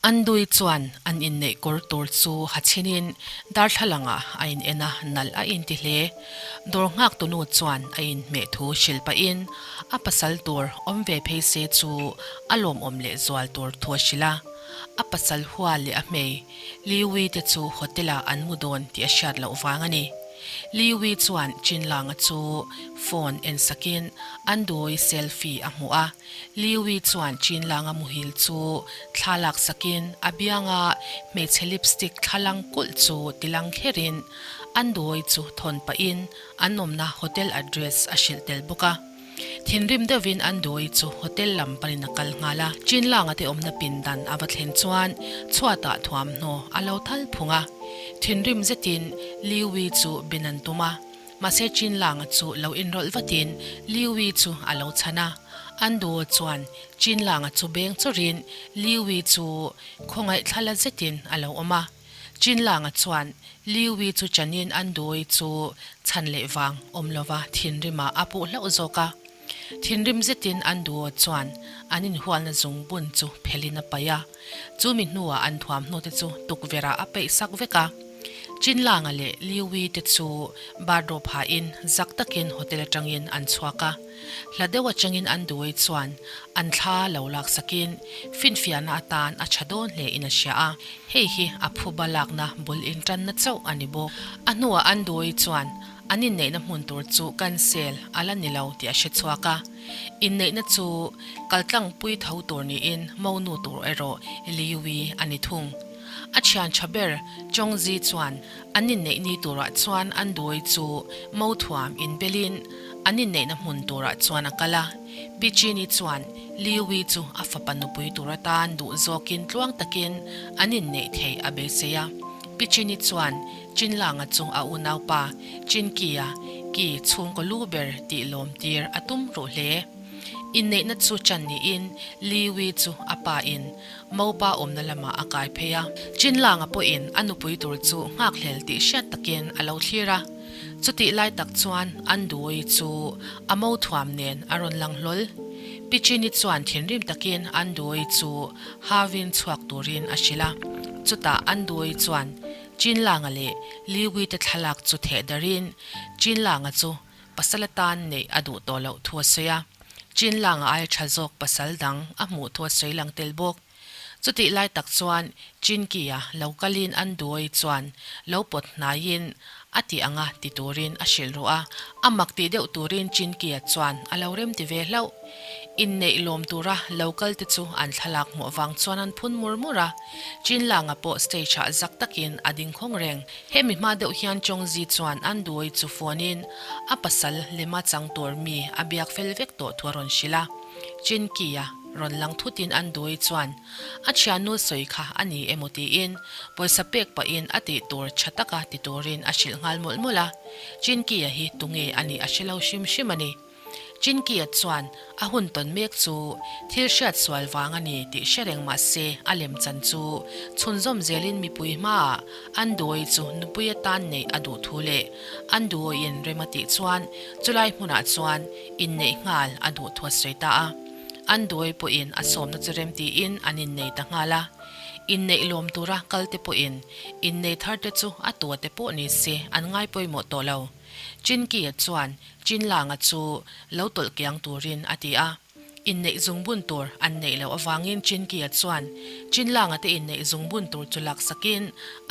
Andui chuan an inneih kawr tur chu ha chhinin darthlalangah a in en a, nalh a inti hle. Dawr nghaktunu chuan a inhmeh thu hrilh pahin a pasal tur awm ve phei se chu a lawmawm leh zual tur thu a hrilh a. A pasal hua leh a hmei Liwi te chu hotel-ah an mu dawn tih a hriat loh vang a ni. Liwi chuan Chinlanga chu phone en sakin Andui selfie a hmuh a. Liwi chuan Chinlanga muhil chu thla lak sakin a bianga hmeichhe lipstick thla lang kulh chu ti lang kherin Andui chu thawn pahin an awmna hotel address a hrilh tel bawk a. Thinrim deuhin Andui chu hotel lam panin a kal nghal a. Chinlanga te awmna pindan a va thlen chuan chhuatah thuamhnaw a lo thal phung a. Thinrim zetin Liwi chu bin an tum a. Mahse Chinlanga chu lo inrawlh vatin Liwi chu a lo chhan a. Anduo chuan Chinlanga chu beng chawrin Liwi chu khawngaih thlala zetin a lo awm a. Chinlanga chuan Liwi chu chanin Anduoi chu chhan leh vang awm lova thinrimah a puh hlauh zawk a. Thinrim zetin Anduo chuan an inhualna zungbun chu phelin a paih a. Chumi hnuah an thuamhnaw te chu tukverhah a peih sak vek a. Chinlanga leh Liwi te chu bathrobe hain zak takin hotel atangin an chhuak a. Hla deuh atangin an duai chuan an thla lo lak sakin finfiahna atan a tha dawn hle in a hria a. Hei hi a phuba lakna bul intanna chauh a ni bawk. A hnuah an duai chuan an inneihna hmun tur chu cancel a la ni lo tih a hre chhuak a. Inneihna chu kaltlangpui tho tur niin monu tur erawh Liwi a ni thung. A thian tha ber Chongzi chuan an inneih ni turah chuan an duai chu mo thuam inbelin an inneihna hmun turah chuan a kal a. Pichini chuan Liwi chu a fapa nupui tur atan duh zawkin tluang takin an inneih theih a beisei a. Pichini chuan Chinlanga chu a unaupa Chinkia ki chhungkaw lu ber tih lawm tir a tum ruh hle. Inneihna chu chan niin Liwi chu a pa in Mopa awmna lamah a kai phei a. Chinlanga pawhin a nupui tur chu nghakhlel tih hriat takin a lo thlir a. Chutih lai tak chuan Andui chu a mo thuam nen a rawn lang hlawl. Pichini chuan thinrim takin Andui chu Havin chhuak turin a hrilh a. Chutah Andui chuan Chinlanga leh Liwi te thlalak chu theh darin Chinlanga chu pasal atan neih a duh tawh loh thu a sawi a. Chinlanga aia tha zawk pasal dang a hmuh thu a sawi lang tel bawk. Chutih lai tak chuan Chinki-a lo kalin Anduoi chuan lo pawt hnaiin a ti anga ti turin a hrilh ruh a. A mak tih deuh turin Chinki-a chuan a lo rem ti ve hlauh. Inneih lawm tura lo kal te chu an thlalak hmuh avang chuan an phun mur mur a. Chinlanga pawh stage ah zak takin a ding khawng reng. Hemi hma deuh hian Chongzi chuan Anduoi chu phone in a pasal lema chang tur mi a biak fel vek tawh thu a rawn hrilh a. Chinki-a rawn lang thutin Anduoi chuan a thiannu sawi kha a ni emaw tiin pawisa pek pahin a tih tur tha taka ti turin a hrilh nghal mawlh mawlh a. Chinki-a hi tunge a nih a hre lo hrim hrim a ni. Chinkia chuan a hun tawn mek chu thil hriat sual vang a ni tih hre reng mah se a lemchan chu chhunzawm zelin mipui hmaah Anduoi chu nupui atan neih a duh thu leh Anduoiin rem a tih chuan chulai hmunah chuan inneih nghal a duh thu a sawi ta a. Anduoi pawhin a sawmna chu rem tiin an innei ta nghal a. Inneih lawm tura kalte pawhin innei tharte chu a tuate pawh ni se an ngai pawimawh tawh lo. Chinkia chuan Chinlanga chu lo tawlh kiang turin a ti a. Inneih zungbun tur an neih loh avangin Chinkia chuan Chinlanga te inneih zungbun tur chu laksakin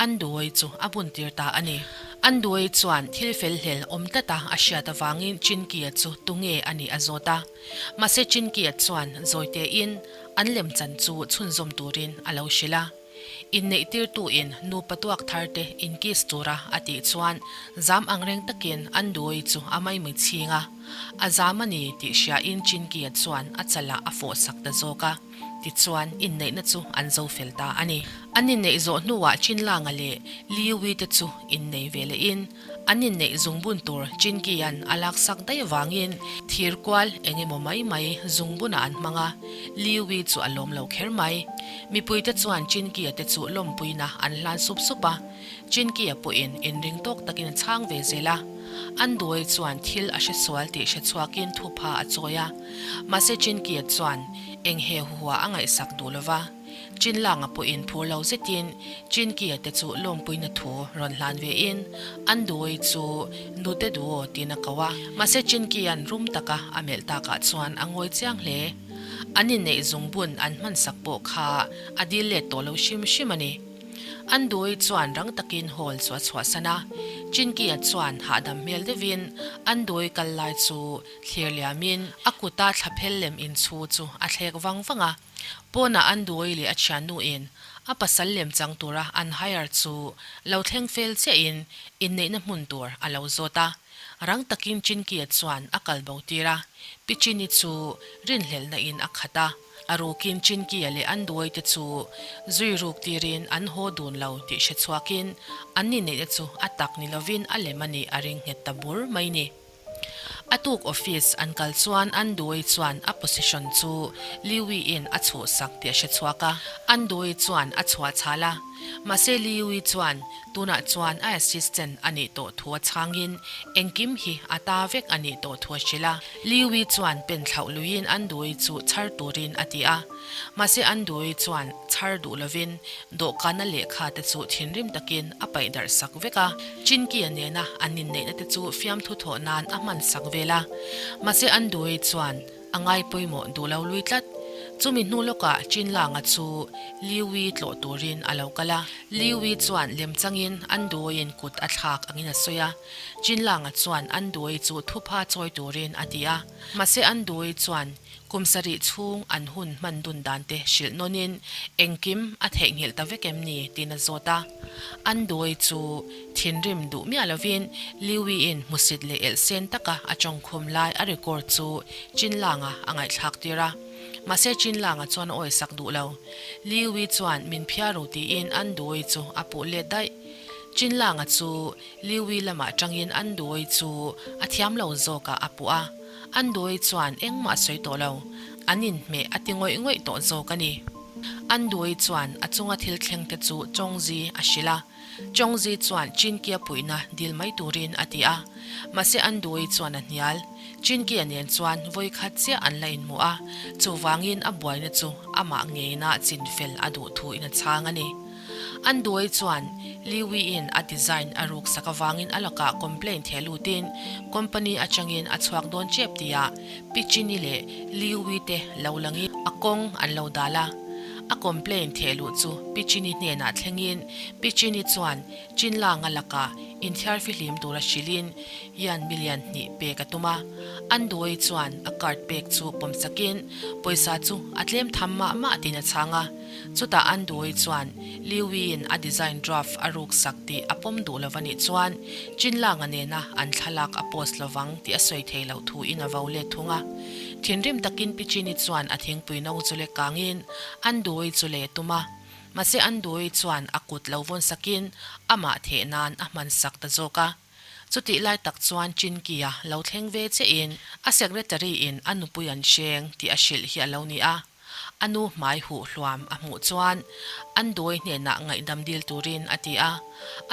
Anduoi chu a bun tir ta a ni. Anduoi chuan thil fel hlel awm tlata a hriat avangin Chinkia chu tunge a nih a zawt a. Mahse Chinkia chuan zawitein an lemchan chu chhunzawm turin a lo hrilh a. Inneih tirtuin nupa tuak thar te in kiss tura a tih chuan zam ang reng takin Anduoi chu a maimui chhing a. A zam a ni tih hriain Chinkia chuan a chalah a fawh sak ta zawk a. Tichuan inneihna chu an zo fel ta a ni. An inneih zawh hnuah Chinlanga leh Liwi te chu innei ve lehin An inneih zungbun tur Chinkian a laksak daih avangin thir kual eng emaw mai mai zungbunah an hmang a, Liwi chu a lawm lo kher mai. Mipuite chuan Chinkia te chu lawmpuina an hlan sup sup a, Chinkia pawhin inring tawk takin a chhang ve zel a. An duai chuan thil a hre sual tih hre chhuakin thupha a chawi a, mahse Chinkia chuan eng he huhua a ngaihsak duh lo va. Chinlanga pawhin phur lo zetin Chinkia te chu lawmpuina thu rawn hlan vein an duai chu nute duo tiin a ko a. Mahse Chinkia'n rum taka a melh takah chuan a ngawi chiang hle. An inneih zungbun an hmansak pawh kha a dil let tawh lo hrim hrim a ni. An duai chuan rang takin hall chu a chhuahsan a. Chinkia chuan hahdam hmel deuhin an duai kal lai chu thlir liamin a kuta thlaphel lem inchhu chu a thlek vang vang a. Pawnah an duai leh a thiannuin a pasal lem chang tura an hire chu lo thleng fel chiahin inneihna hmun tur a lo zawt a. Rang takin Chinkia chuan a kal bo tir a, Pichini chu rinhlelhna in a khat a. A rukin Chinkia leh an duai te chu zui ruk tirin an haw dun lo tih hre chhuakin an inneihna chu a tak ni lovin a lem a nih a ring nghet ta bur mai ni. A tuk office an kal chuan Anduai chuan a position chu Liwi in a chhuhsak tih a hre chhuak a. Anduai chuan a chhuah chhal a, mahse Liwi chuan tunah chuan a assistant a nih tawh thu a chhangin engkim hi a ta vek a nih tawh thu a hrilh a. Liwi chuan pen thlauh luiin Anduai chu chhar turin a ti a, mahse Anduai chuan chhar duh lovin Dawhkana lehkha te chu thinrim takin a paih darh sak vek a. Chinkia nena an inneihna te chu fiamthu thawh nan a hman sak vel a. Mahse Anduei chuan a ngai pawimawh duh lo lui tlat. Chumi hnu lawkah Chinlanga chu Liwi tlawh turin a lo kal a. Liwi chuan lemchangin Andueiin kut a thlak angin a sawi a. Chinlanga chuan Anduei chu thupha chawi turin a ti a. Mahse Anduei chuan Kum sarih chhung an hun hman dun dan te hrilh nawnin engkim a theihnghilh ta vek em ni tiin a zawt a. An dawi chu thinrim duh miah lovin Liwi-in hmusit leh elh sen taka a tawngkhum lai a record chu Chinlanga a ngaihthlak tir a. Mahse Chinlanga chuan a awisak duh lo. Liwi chuan min phiar u tiin an dawi chu a puh let daih. Chinlanga chu Liwi lamah tangin an dawi chu a thiam lo zawkah a puh a. An dawi chuan engmah a sawi tawh lo, an inhmeh a ti ngawih ngawih tawh zawk a ni. An dawi chuan a chunga thil thleng te chu Chawngzi a hrilh a, Chawngzi chuan Chinkia puihna dil mai turin a ti a, mahse an dawi chuan a hnial. Chinkia nen chuan vawi khat chiah an la inhmu a, chuvangin a buaina chu amah ngeina chinfel a duh thuin a chhang a ni. An duai chuan Liwi-in a design a ruk sak avangin a lakah complaint theh lutin company atangin a chhuak dawn tep tihah Pichini leh Liwi te lo langin a kawng an lo dal a. A complaint theh luh chu Pichini hnenah thlengin Pichini chuan Chinlanga lakah inthiar fihlim tura hrilhin Yan million hnih pek a tum a. An duai chuan a card pek chu pawm sakin pawisa chu a tlem tham mah mah tiin a chhang a. Chutah an duai chuan Liwi-in a design draft a ruk sak tih a pawm duh lo a nih chuan Chinlanga nena an thlalak a post lovang tih a sawi thei loh thuin a vo let thung a. Thinrim takin Pichini chuan a thingpui no chu lek kangin an duai chu leh tum a. Mahse an duai chuan a kut lo vawn sakin amah theh nan a hman sak ta zawk a. Chutih lai tak chuan Chinkia lo thleng ve chiahin a secretary in a nupui an hreng tih a hrilh hi a lo ni a. A nu hmai huh hluam a hmuh chuan an dawi hnenah ngaihdam dil turin a ti a,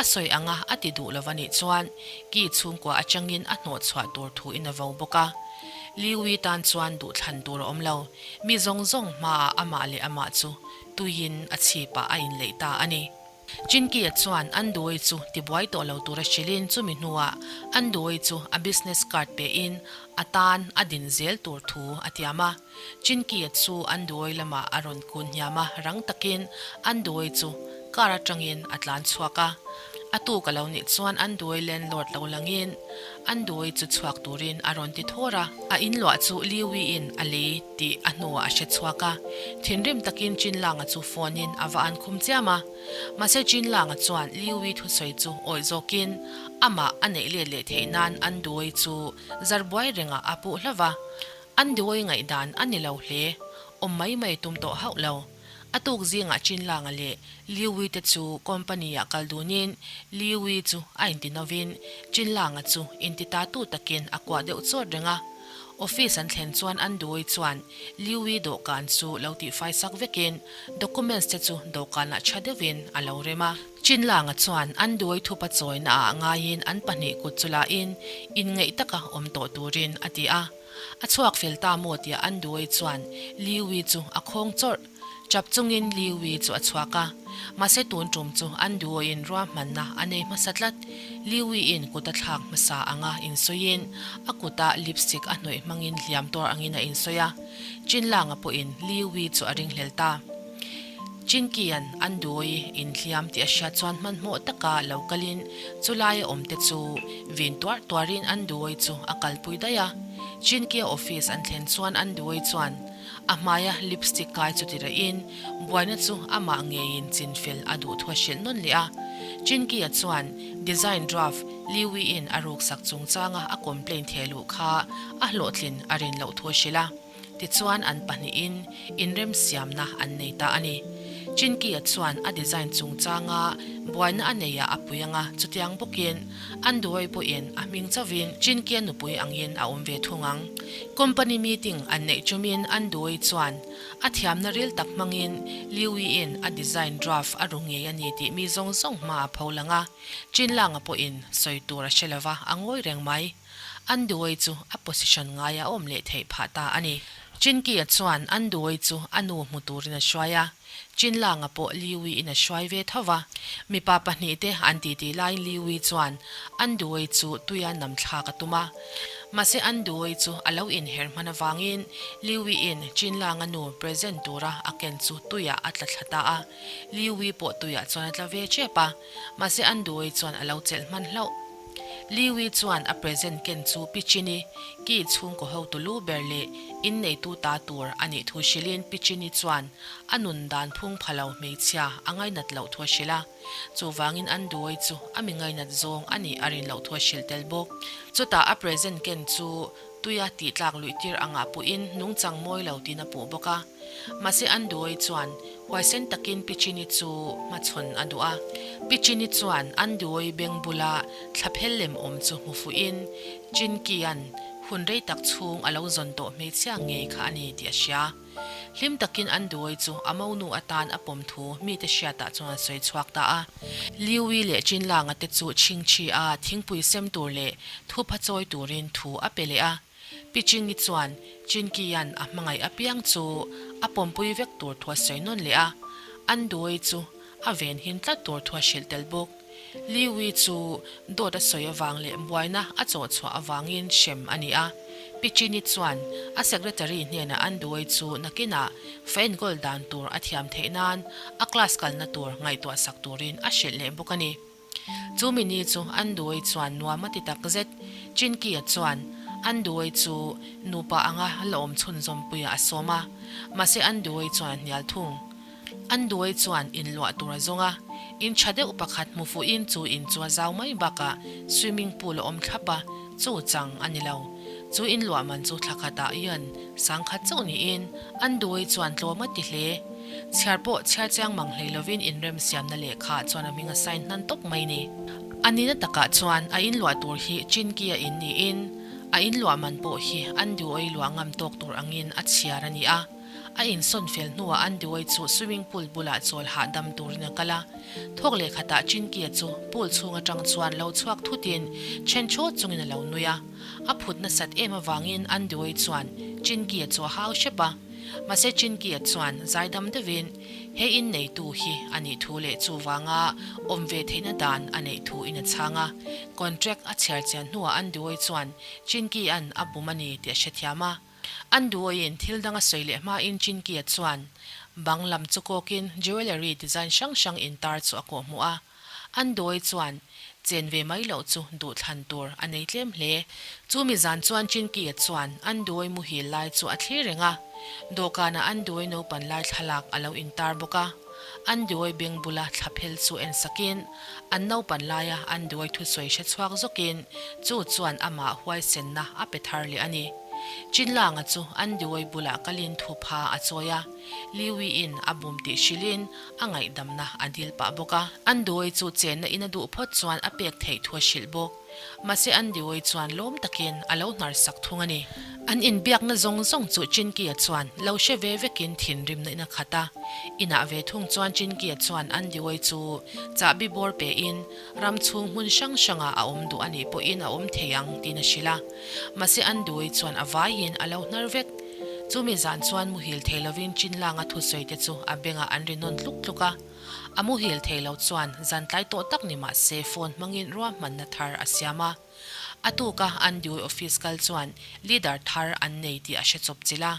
a sawi anga a ti duh lo va nih chuan ki chhungkua atangin a hnawh chhuah tur thuin a vo bawk a. Liwi tan chuan duhthlan tur a awm lo, mi zawng zawng hmaah amah leh amah chu tuiin a chhipah a inleih ta a ni. Chinkia chuan Anduai chu tibuai tawh lo tura hrilhin chumi hnuah Anduai chu a business card pein a tan a din zel tur thu a tiam a. Chinkia chu Anduai lamah a rawn kun hniam a, rang takin Anduai chu car atangin a tlan chhuak a. A tuk a lo nih chuan Anduai landlord lo langin Anduai chu chhuak turin a rawn ti thawr a. A inluah chu Liwi-in a lei tih a hnuah a hre chhuak a. Thinrim takin Chinlanga chu phone-in a va an khum chiam a. Mahse Chinlanga chuan Liwi thusawi chu awih zawkin amah a neih let leh theih nan Anduai chu zarbuai rengah a puh hlauh va. Anduai ngaihdan a ni lo hle. Awm mai mai tum tawh hauh lo. A tuk zingah Chinlanga leh Liwi te chu company-ah kal dunin Liwi chu a inti novin Chinlanga chu inti ta tu takin a kuah deuh chawt reng a. Office an thlen chuan Anduai chuan Liwi dawhkan chu lo tihfai sak vekin documents te chu dawhkanah tha deuhin a lo rem a. Chinlanga chuan Anduai thupa chawina ah ngaiin an pahnih kut chu lahin inngeih taka awm tawh turin a ti a. A chhuak fel ta maw tia Anduai chuan Liwi chu a khawng chawrh. Chap chungin Liwi chu a chhuak a, mahse tun tum chu an duawiin ruahmanna a nei hmasa tlat. Liwiin kut a thlak hmasa anga insawiin a kuta lipstick a hnawih hmangin hliam tuar angin a insawi a, Chinlanga pawhin Liwi chu a ringhlel ta. Chinkian an duawi inhliam tih a hriat chuan hmanhmawh taka lo kalin chulaia awmte chu vin tuarh tuarin an duawi chu a kalpui daih a. Chinkia office an thlen chuan an duawi chuan a hmaia lipstick kai chu ti rahin buaina chu amah ngeiin chinfel a duh thu a hrilh nawn leh a. Chinkia chuan design draft Liwiin a ruksak chungchanga a complaint theh luh kha a hlawhtlin a rin loh thu a hrilh a. Tichuan an pahnihin inremsiamna an nei ta a ni. Chinki-a chuan a design chungchanga buaina a neihah a pui ang a, chutiang bawkin Anduai pawhin a hming chauhin Chinki-a nupui angin a awm ve thung ang. Company meeting an neih chumin Anduai chuan a thiamna ril tak hmangin Liu-in a design draft a ru ngei a ni tih mi zawng zawng hma a pho lang a, Chinlanga pawhin sawi tur a hre lova a ngawi reng mai. Anduai chu a position ngaia a awm leh theih phah ta a ni. Chinki-a chuan Anduai chu a nu hmu turin a hruai a, Chinlanga pawh Liwi-in a hruai ve tho va. Mipa pahnihte an titi laiin Liwi chuan Anduai chu tuia nam thlak a tum a. Mahse Anduai chu a lo inher hman avangin Liwi-in Chinlanga nu present tura a ken chu tuiah a tla thla ta a. Liwi pawh tuiah chuan a tla ve tep a, mahse Anduai chuan a lo chelh hman hlauh. Liwi chuan a present ken chu Pichini, ki chhungkaw hotu lu ber leh inneitu ta tur a nih thu hrilhin Pichini chuan a nun dan phung pha lo hmeichhia a ngainat loh thu a hrilh a. Chuvangin an duai chu a mi ngainat zawng a nih a rin loh thu a hrilh tel bawk. Chutah a present ken chu tuia tihtlak luihtir angah puhin nungchang mawi lo tiin a puh bawk a. Mahse Anduai chuan huaisen takin Pichini chu hmachhawn a duh a. Pichini chuan Anduai beng bula thla phel lem awm chu hmu fuhin Chinkian hun rei tak chhung a lo zawn tawh hmeichhia ngei kha a ni tih a hria. Hlim takin Anduai chu a monu atan a pawm thu mite hriatah chuan a sawi chhuak ta a. Liwi leh Chinlanga te chu chhingchhi a thingpui sem tur leh thupha chawi turin thu a pe leh a. Pi Chingi chuan Chinkian a hmangaih apiang chu a pawmpui vek tur thu a sawi nawn leh a, an duai chu a ven him tlat tur thu a hrilh tel bawk. Liwi chu dawt a sawi avang leh buaina a chawh chhuah avangin hrem a ni a. Pi Chini chuan a secretary hnenah an duai chu nakinah fa enkawl dan tur a thiam theih nan a class kalna tur ngaihtuah sak turin a hrilh leh bawk a ni. Chu mi ni chu Anduai chuan nuam a ti tak zet. Chinki-a chuan Anduai chu nupa anga la awm chhunzawmpuiah a sawm a, mahse Anduai chuan a hnial thung. Anduai chuan inluah tur a zawng a, in tha deuh pakhat hmu fuhin chu in chu a zau mai bakah swimming pool a awm thlap a, chu chang a ni lo. Chu inluah man chu thla khatah hian sangkhat chauh niin Anduai chuan tlawm a ti hle. Chhiar pawh chhiar chiang mang hlei lovin inremsiamna lehkha chuan a hming a sign hnan tawp mai ni. A nihna takah chuan a inluah tur hi Chinki a in niin a inluah man pawh hi Anduoi luah ngam tawk tur angin a chhiar a ni a. A insawn fel hnuah Anduoi chu swimming pool bulah chawl hahdam turin a kal a. Thawk leh khatah Chinki-a chu pool chhung atang chuan lo chhuak thutin then chawt chungin a lo nui a. A phut nasat em avangin Anduoi chuan Chinki-a chu a hau hrep a. Mahse Chinki-a chuan zaidam deuhin he in neitu hi a nih thu leh chuvanga awm ve theihna dan a neih thu in a chhang a. Contract a chhiar chian hnuah Anduoi chuan Chinki-a'n a bum a ni tih a hrethiam a. Anduoiin thil dang a sawi leh hmain Chinki-a chuan bang lam chu kawkin jewellery design hrang hrang intar chu a kawhhmuh a. An dawi chuan chen ve mai loh chu duhthlan tur a nei tlem hle. Chu mi zan chuan Chinki-a chuan an dawi muhil lai chu a thlir reng a, dawhkanah an dawi naupan lai thlalak a lo intar bawk a. An dawi beng bula thla phel chu en sakin an naupan laia an dawi thusawi hre chhuak zawkin chu chuan amah huaisenna a pe thar leh a ni. Chinlanga chu an dawi bulah kalin thupha a chawi a, Liwi-in a bum tih hrilhin a ngaihdamna a dil pah bawk a. Anduai chu chenna in a duh phawt chuan a pek theih thu a hrilh bawk. Mahse Anduai chuan lawm takin a lo hnar sak thung a ni. An inbiakna zawng zawng chu Chinki-a chuan lo hre ve vekin thinrimna in a khat a. Inah ve thung chuan Chinki-a chuan Anduai chu chahbi bawr pein ram chhung hmun hrang hrangah a awm duh a nih pawhin a awm thei ang tiin a hrilh a. Mahse Anduai chuan a vaiin a lo hnar vek. Chumi zan chuan muhil thei lovin Chinlanga thusawi te chu a bengah an ri nawn tluk tluk a. A muhil thei lo chuan zan tlai tawh tak ni mah se phone hmangin ruahmanna thar a siam a. A tuka an Dewey office kal chuan leader thar an nei tih a hre chawp chilh a.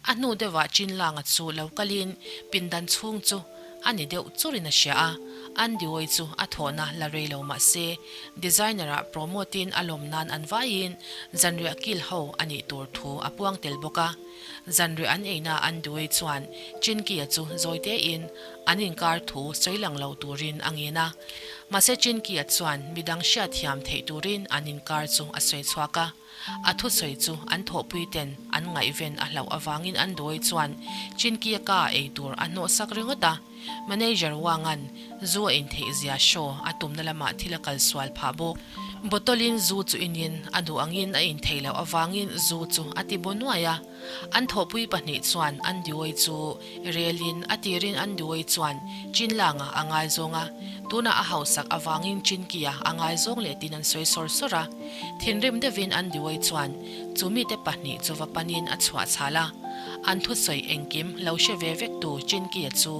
A hnu deuhah Chinlanga chu lo kalin pindan chhung chu a ni deuh churin a hria a. An Dewey chu a thawhna la rei lo mah se designer ah promote in a lawm nan an vaiin zanriah kil ho a nih tur thu a puang tel bawk a. Zanriah an eina an Dewey chuan Chinki-a chu zawi tein an inkar thu sawi lang lo turin a ngen a. Mahse Chinki-a chuan midang hriatthiam theih turin an inkar chu a sawi chhuak a. A thusawi chu an thawhpui ten an ngaihven a hlauh avangin an dawi chuan Chinki-a ka ei tur a hnawhsak ringawt a. Manager Wang-a'n zu a intheih zia show a tumna lamah thil a kal sual phah bawk. Bottle-in zu chu inin a duh angin a intheih loh avangin zu chu a ti baw nuai a. An thawhpui pahnih chuan an Dioi chu relin a tirin an Dioi chuan Chinlanga a ngaizawng a, tunah a hausak avangin Chinkia a ngaizawng leh tin an sawi sawr sawr a. Thinrim deuhin an Dioi chuan chu mite pahnih chu va panin a chhuah chhal a. An thusawi engkim lo hre ve vektu Chinkia chu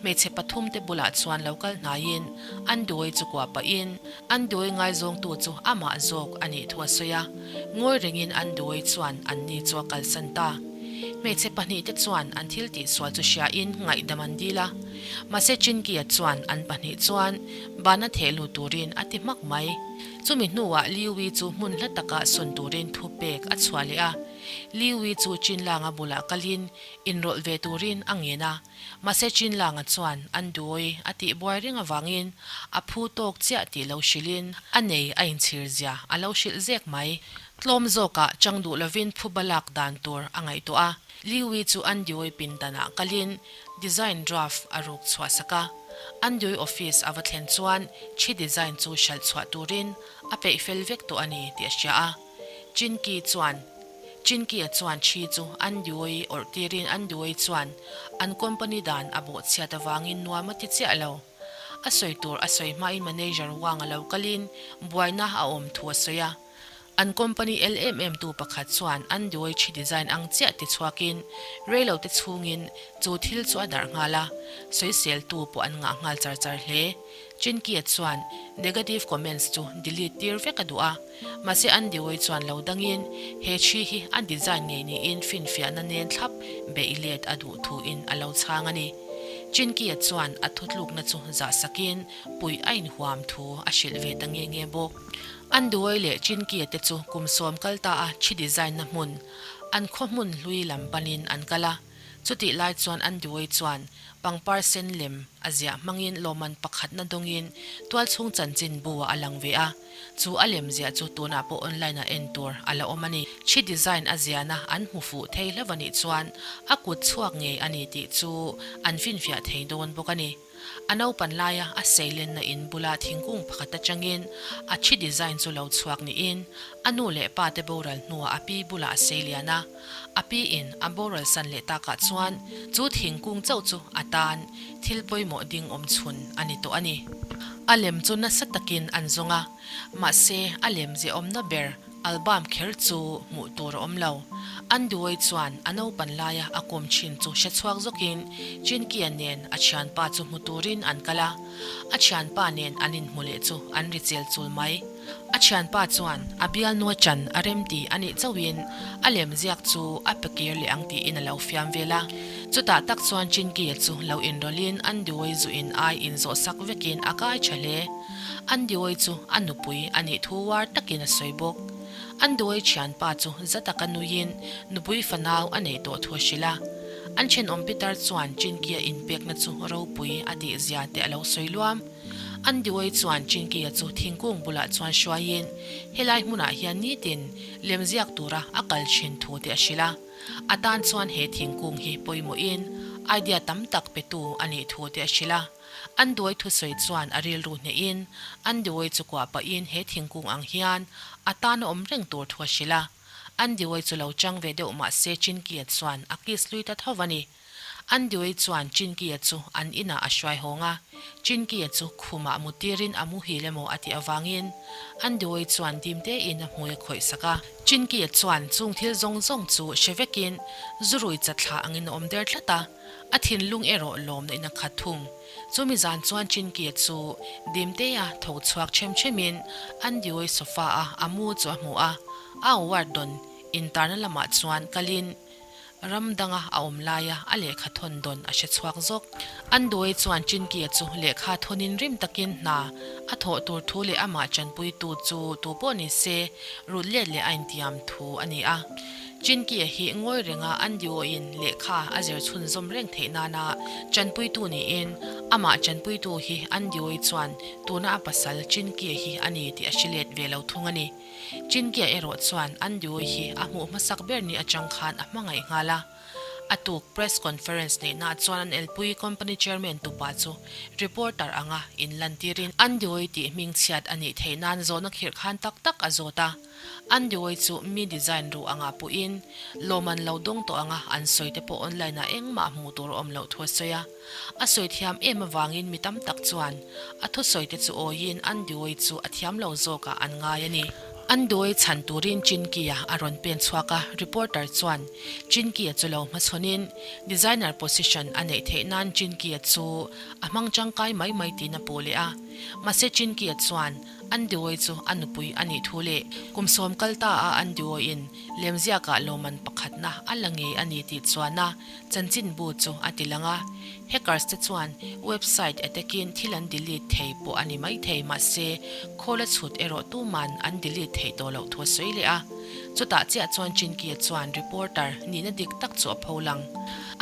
hmeichhe pathumte bulah chuan lo kal hnaiin an Dioi chu kuah pahin An duai ngaizawngtu chu amah zawk a nih thu a sawi a, ngawi rengin an duai chuan anni chu a kalsan ta. Hmeichhe pahnihte chuan an thil tihsual chu hriain ngaihdam an dil a, mahse Chinki-a chuan an pahnih chuan bana theh lut turin a ti hmak mai. Chumi hnuah Liu-i chu hmun hla takah sun turin thu pek a chhuah leh a, Liu-i chu Chinlanga bulah kalin inrawlh ve turin a ngen a. Mahse Chinlanga chuan an duai a tih buai reng avangin a phu tawk chiah tih lo hrilhin a nei a inchhir zia a lo hrilh zek mai. Tlawm zawkah chang duh lovin phuba lak dan tur a ngaihtuah a, Liwi chu an duai pindanah kalin design draft a ruk chhuah sak a. An duai office a va thlen chuan thi design chu hralh chhuah turin a peih fel vek tawh a ni tih a hria a. Chinki chuan Chinki-a chuan thi chu an duai awrh tirin an duai chuan an company dan a bawhchhiat avangin nuam a ti chiah lo. A sawi tur a sawi hmain manager Wang a lo kalin buaina a awm thu a sawi a. An company el em em tu pakhat chuan an duai thi design ang chiah ti chhuakin reilote chhungin chu thil chu a darh nghal a, sawiseltu pawh an ngah nghal char char hle. Chinki-a chuan negative comments chu delete tir vek a duh a. Mahse Andy Wei chuan lo dangin he thi hi a design ngei niin finfiahna nen thlap beih let a duh thuin a lo chhang a ni. Chinki-a chuan a thutlukna chu zah sakin puih a inhuam thu a hrilh ve ta nge nge bawk. Andy Wei leh Chinki-a te chu kum sawm kal ta a thi design na hmun an khaw hmun hlui lam panin an kal a. Chutih lai chuan Andy Wei chuan pangpar sen lem a ziah hmangin lawmman pakhatna dawngin tualchhung chanchin bu-ah a lang ve a. Chu a lem ziah chu tunah pawh online ah en tur a la awm a ni. Thi design a ziahna an hmu fuh thei hlauh a nih chuan a kut chhuak ngei a ni tih chu an finfiah thei dawn bawk a ni. A naupan laia a seilenna in bula thingkung pakhat atangin a thi design chu lo chhuak niin a nu leh pa te boral hnuah a pi bulah a seilian a. A pi in a boral san leh takah chuan chu thingkung chauh chu a tan thil pawimawh ding awm chhun a ni tawh a ni. A lem chu nasa takin an zawng a, mahse a lem ziahawmna ber album kher chu hmuh tur a awm lo. Anduai chuan a naupan laia a kawm thin chu hre chhuak zawkin Chinkia nen a thianpa chu hmu turin an kal a, a thianpa nen an inhmu leh chu an ri chel chul mai. A thianpa chuan a bialnua chan a remti a nih chauhin a lem ziak chu a pe kir leh ang tiin a lo fiam vel a. Chutah tak chuan Chinki-a chu lo inrawlhin Andioi zu in ai inzawh sak vekin a kai tha hle. Andioi chu a nupui a nih thu uar takin a sawi bawk. Andioi thianpa chu za taka nuiin nupui fanau a neih tawh thu a hrilh a. An thenawm pitar chuan Chinki-a inpekna chu ropui a tihzia te a lo sawi luam. Andioi chuan Chinki-a chu thingkung bulah chuan hruaiin helai hmunah hian nitin lemziak tura a kal thin thu te a hrilh a. A tan chuan he thingkung hi pawimawhin idea tam tak petu a nih thu te a hrilh a. Andioi thusawi chuan a rilru hnehin Andioi chu kuah pahin he thingkung ang hian a tan a awm reng tur thu a hrilh a. Andioi chu lo chang ve deuh mahse Chinki-a chuan a kiss lui ta tho a ni. Andioi chuan Chinki-a chu an inah a hruai hawng a, Chinki-a chu khumah mutirin a muhil emaw a tih avangin Andioi chuan dim tein a hmui a khawih sak a. Chinki-a chuan chung thil zawng zawng chu hre vekin zurui chatthla angin a awm der tlat a, a thinlung erawh lawmna in a khat thung. Chumi zan chuan Chinki-a chu dimtea tho chhuak them themin Andioi sofa-a a mu chu a hmu a, a award dawn intarna lamah chuan kalin, Ram danga a awm laia a lehkha thawn dawn a hre chhuak zawk. Anduai chuan Chinkia chu lehkha thawnin rim takin hna a thawh tur thu leh amah tanpuitu chu tu pawh ni se rut let leh a intiam thu a ni a. Chinkia hi ngawi renga Anduaiin lehkha a zir chhunzawm reng theih nana tanpuitu niin amah tanpuitu hi Anduai chuan tuna a pasal Chinkia hi a ni tih a hre let ve lo thung a ni. Chinkia erawh chuan Andioi hi a hmuh hmasak ber ni atang khan a hmangaih nghal a. A tuk press conference neihnaah chuan an elpui company chairman tupa chu reporter anga inlantirin Andioi tih hmingchhiat a nih theih nan zawhna khirh khan tak tak a zawt a. Andioi chu mi design ruh anga puhin lawm an lo dawng tawh anga an sawi te pawh online ah engmah hmuh tur a awm loh thu a sawi a. A sawi thiam em avangin mi tam tak chuan a thusawi te chu awiin Andioi chu a thiam lo zawkah an ngai a ni. Andioi chhan turin Chinki-a a rawn pen chhuak a, reporter chuan Chinki-a chu lo hmachhawnin designer position a neih theih nan Chinki-a chu a hmang tangkai mai mai tiin a puh leh a. Mahse Chinki-a chuan Andioi chu a nupui a nih thu leh kum sawm kal ta a Andioi-in lemziakah lawmman pakhatna a la ngei a ni tih chuan a Chanchinbu chu a ti lang a, hackers te chuan website attack-in thil an delete thei pawh a ni maithei mahse call a chhut erawh tuman an delete theih tawh loh thu a sawi leh a. Chutah chiah chuan Chinki-a chuan reporter nihna dik tak chu a pho lang.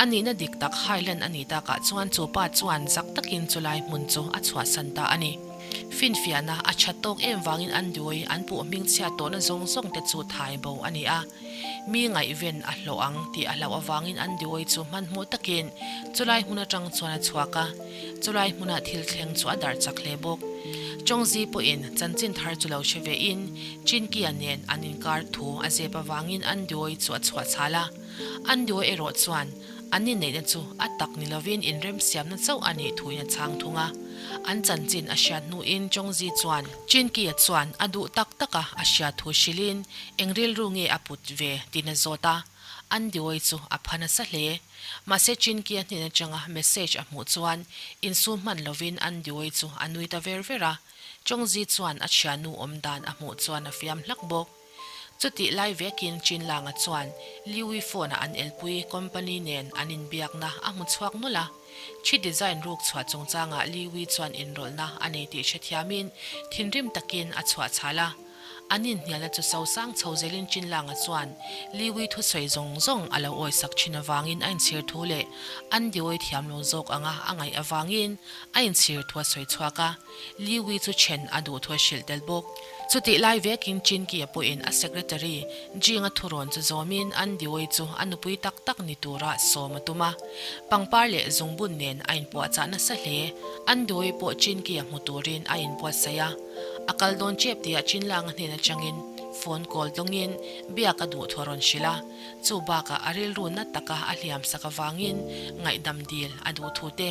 A nihna dik tak hailan a nih takah chuan chu pa chuan zak takin chulai hmun chu a chhuahsan ta a ni. Finfiahna a that tawk em vangin an duai an puh hmingchhiat tawhna zawng zawng te chu thai bo a ni a. Mi ngaihven a hlawh ang tih a hlauh avangin an diawi chu hmanhmawh takin chulai hmun atang chuan a chhuak a, chulai hmuna thil thleng chu a darh chak hle bawk. Chawngzi pawhin chanchin thar chu lo hre vein Chinkia nen an inkar thu a zep avangin an diawi chu a chhuah chhal a. An diawi erawh chuan an inneihna chu a tak ni lovin inremsiamna chauh a nih thuin a chhang thung a. An chanchin a hriat hnuin Chawngzi chuan Chinkia chuan a duh tak taka a hriat thu hrilhin Eng rilru nge a put ve tiin a zawt a, Andioi chu a pha nasa hle. Mahse Chinki-a hnen atanga message a hmuh chuan insum hman lovin Andioi chu a nui ta ver ver a, Chawngzi chuan a thiannu awm dan a hmuh chuan a fiam hlak bawk. Chutih lai vekin Chinlanga chuan Liui phone-a an elpui company nen an inbiakna a hmu chhuak nawlh a, Thi design ruk chhuah chungchangah Liui chuan inrawlhna a nei tih hrethiamin thinrim takin a chhuah chhal a. An inhnialna chu sosang chho zelin Chinlanga chuan Liwi thusawi zawng zawng a lo awisak thin avangin a inchhir thu leh an diawi thiam lo zawk anga a ngaih avangin a inchhir thu a sawi chhuak a, Liwi chu then a duh thu a hrilh tel bawk. Chutih lai vekin Chinki-a pawhin a secretary Jing-a thurawn chu zawmin an diawi chu a nupui tak tak ni tura sawm a tum a, pangpar leh zungbun nen a inpuahchah nasa hle. An diawi pawh Chinki-a hmu turin a inbuatsaih a. A kal dawn chep tihah Chinlanga hnen atangin phone call dawngin biak a duh thu a rawn hrilh a, chu bakah a rilru nat taka a hliam sak avangin ngaihdam dil a duh thu te,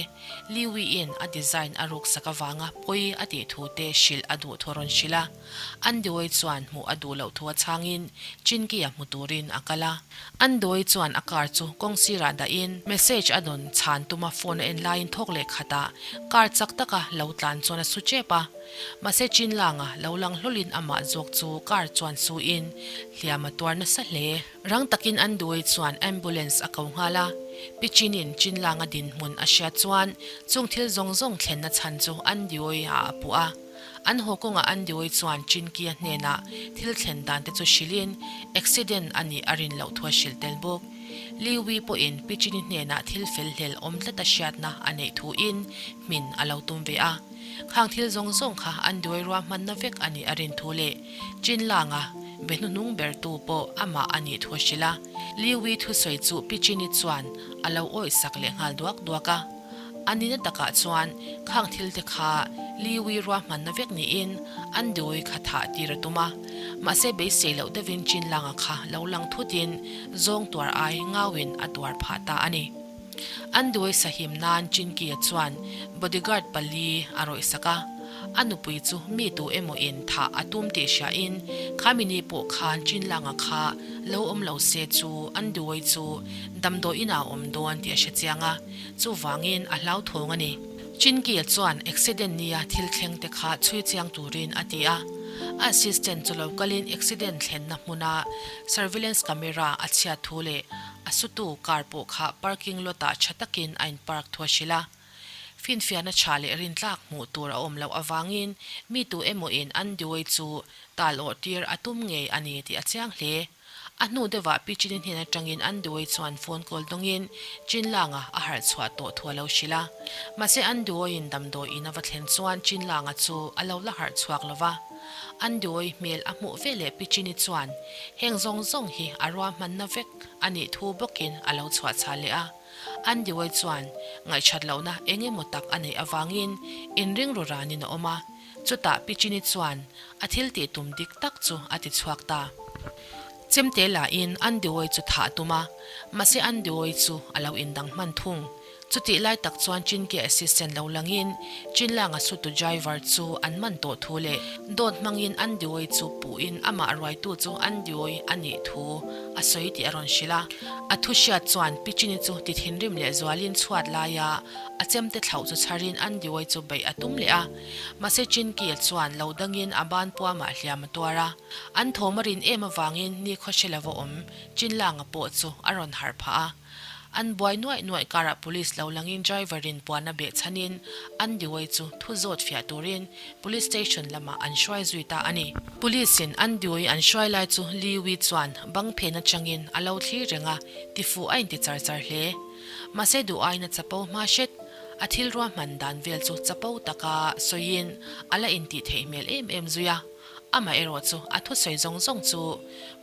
Liwi-in a design a ruk sak avanga pawi a tih thu te hrilh a duh thu a rawn hrilh a. Andioi chuan hmuh a duh loh thu a chhangin Chinki-a hmu turin a kal a. Andioi chuan a car chu kawng sirah dahin message a dawn chhan tuma phone a en laiin thawk leh khatah car chak taka lo tlan chuan a su chep a. Mahse Chinlanga lo lang hlawlin amah zawk chu car chuan suin hliam a tuar nasa hle. Rang takin Anduai chuan ambulance a ko nghal a, Pi Chinin Chinlanga dinhmun a hriat chuan chung thil zawng zawng thlenna chhan chu Anduai ah a puh a. An haw kawngah Anduai chuan Chinkia hnenah thil thlen dan te chu hrilhin accident a nih a rin loh thu a hrilh tel bawk. Liwi pawhin Pi Chini hnenah thil fel hlel awm tlata hriatna a neih thuin hmin a lo tum ve a. Khang thil zawng zawng kha an duai ruahmanna vek a nih a rin thu leh Chinlanga be hnuhnung bertu pawh amah a nih thu a hrilh a. Liwi thusawi chu Pi Chini chuan a lo awih sak leh nghal duak duak a. A nihna takah chuan khang thil te kha Liwi ruahmanna vek niin an duai kha thah tir a tum a. Mahse beisei loh deuhin Chinlanga kha lo lang thutin zawng tuar ai ngauin a tuar phah ta a ni. An duai sahim nan Chinki-a chuan bodyguard pali a rawih sak a, a nupui chu mi tu emaw in thah a tum tih hriain khami ni pawh khan Chinlanga kha lo awm lo se chu an duai chu damdawi inah a awm dawn tih a hre chiang a, chuvangin a hlauthawng a ni. Chinki-a chuan accident nia thil thleng te kha chhui chiang turin a ti a, a assistant chu lo kalin accident thlenna hmuna surveillance camera a chhiat thu leh A sutu car pawh kha parking lot ah tha takin a in park thu a hrilh a. Finfiahna tha leh rintlak hmuh tur a awm loh avangin mi tu emaw in an Dewey chu tal awh tir a tum ngei a ni tih a chiang hle. A hnu deuhah Pi Chini hnen atangin an Dewey chuan phone call dawngin Chinlanga a harh chhuah tawh thu a lo hrilh a. Mahse an Dewey in damdawi in a va thlen chuan Chinlanga chu a lo la harh chhuak lo va. An Dewey hmel a hmuh veleh Pi Chini chuan Heng zawng zawng hi a ruahmanna vek a nih thu bawkin a lo chhuah chhah leh a. Andiwai chuan ngaihchat lohna eng emaw tak a neih avangin inring ru ranin a awm a, chutah Pichini chuan a thil tih tum dik tak chu a ti chhuak ta. Chemte lahin Andiwai chu thah a tum a, mahse Andiwai chu a lo indang hman thung. Chutih lai tak chuan Chinke assistant lo langin Chinlanga sutu driver chu an man tawh thu leh dawt hmangin Andioi chu puhin amah ruaitu chu Andioi a nih thu a sawi tih a rawn hrilh a. A thu hriat chuan Pichini chu ti thinrim leh zualin chhuat laia a chemte thlauh chu chharin Andioi chu beih a tum leh a. Mahse Chinke chuan lo dangin a ban puamah hliam a tuar a. An thawm a rin em avangin nikhaw hre lova awm Chinlanga pawh chu a rawn harh phah a. An buai nuaih nuaih karah police lo langin driver in puan a beh chhanin an Diwei chu thu zawt fiah turin police station lamah an hruai zui ta a ni. Police in an Diwei an hruai lai chu Li Wei chuan bang phen atangin a lo thlir reng a, tifuh a inti char char hle. Mahse duh aiin a chapo hma hret. A thil ruahman dan vel chu chapo taka sawiin a la intih theih hmel em em zui a. Amaherawh chu a thusawi zawng zawng chu